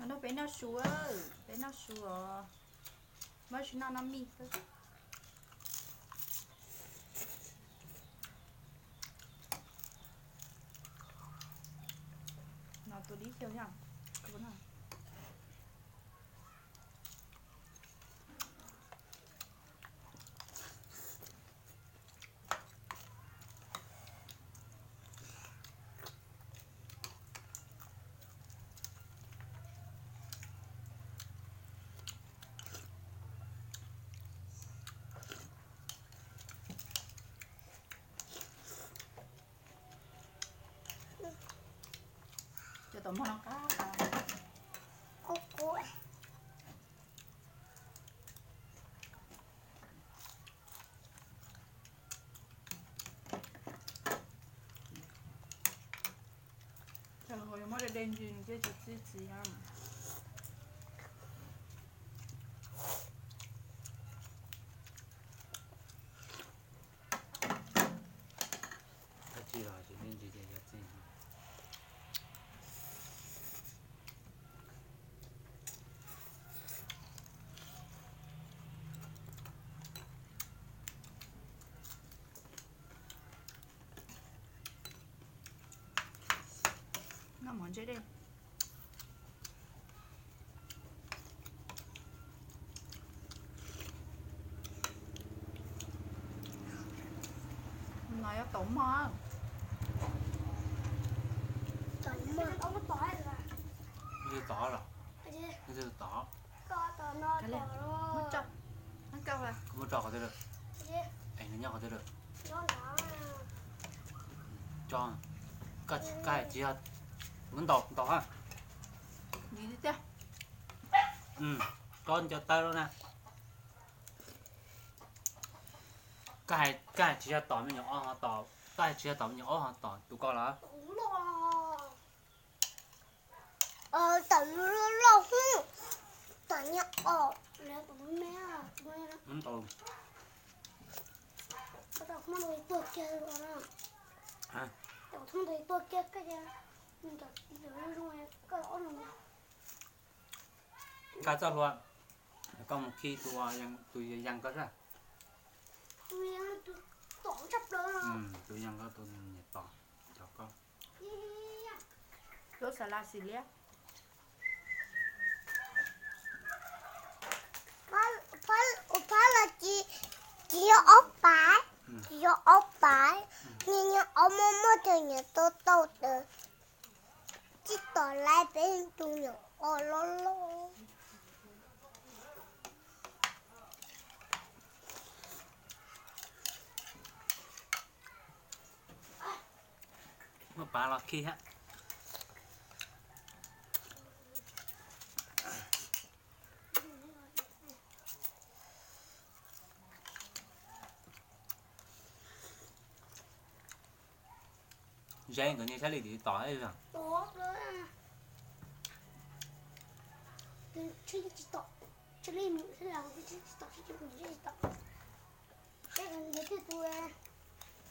Noj peb noj su, peb noj su os. Muab tsis noj noj mij xwb. No tus dib xyaw thiab. Cov taum mog no qab qab. Muab de de ntsis thiaj tsis txi txiv. Dab tsi los tsis txi ntsis ces yog txi. Noj mov ntse dej. No yog taum mog. Tod los? Tod. Muab tso qhov twg lawm? Es nws nyob qhov twg lawm? Tso, koj hais tsis yog, muab ntaus ntaus ha. Koj nco taw lawm na. Koj hais tsis yog tom me nyuam ob ho tom, koj hais tsis yog tom me nyuam ob ho tom tus ko los? Tom loj loj, tom nyuam ob. Tuag kiag, tuag kiag. Nkag txoj hlua, koj mus khi tus, tus yag koj sab. Tus yag koj tus niam tos, cov koj. Lub xas las xim liab. Phab los tsis, tsis yog ob pab, tsis yog ob pab, nyias nyias ob muaj muaj tus niam tau tau tawm. Tsis tom lawv peb tus niam ob loj loj. Muab pav los khi hab. Ze nkawd niag sab li tim tom.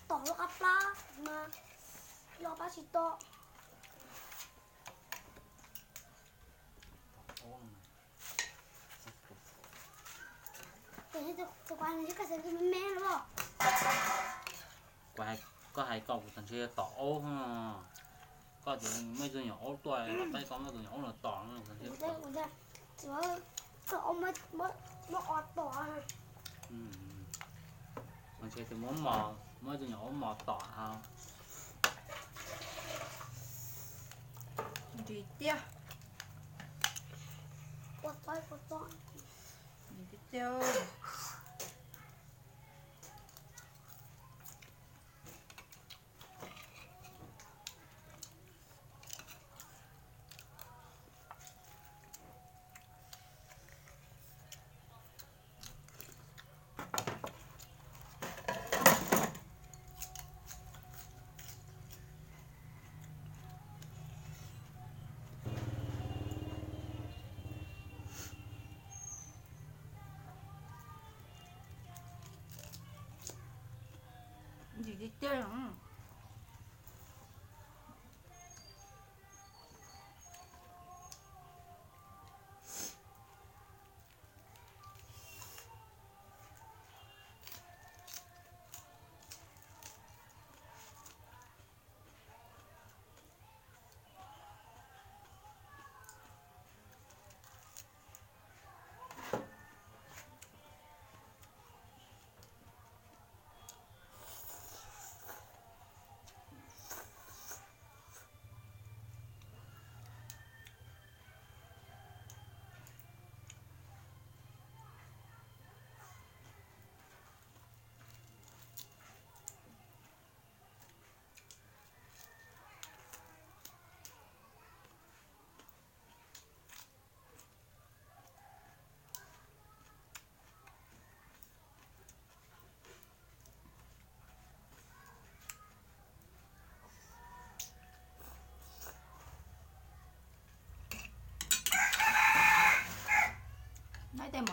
Tom lub qab plab mas lub qab plab tsis tom. Koj hais koj kuv tseem ntshe yog tom aub. Koj tias muaj ib tug nyuam aub tuaj, peb koj muab tus nyuam aub los tom no. Muab o tom. Ntshe tus muab mos, muab ib tug nyuam aub mos tom ha. Ntsis tiag. Ntsis tiag tiag. Ntsis tiag tiag.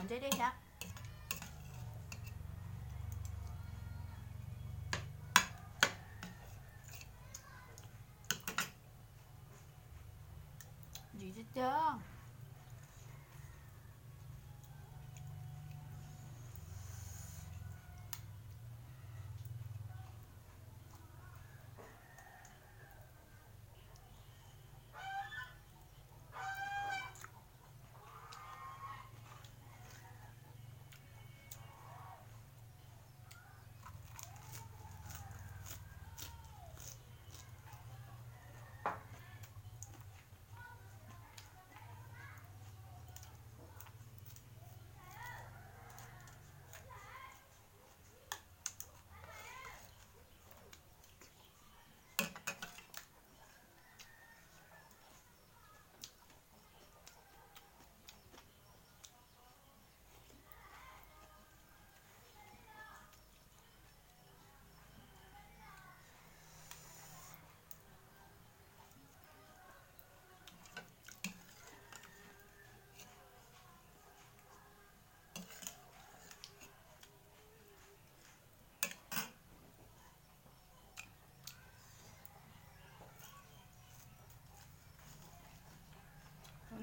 Ntseb dej thiab. Ntsim tiag tiag.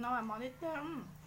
No mov tiag tiag.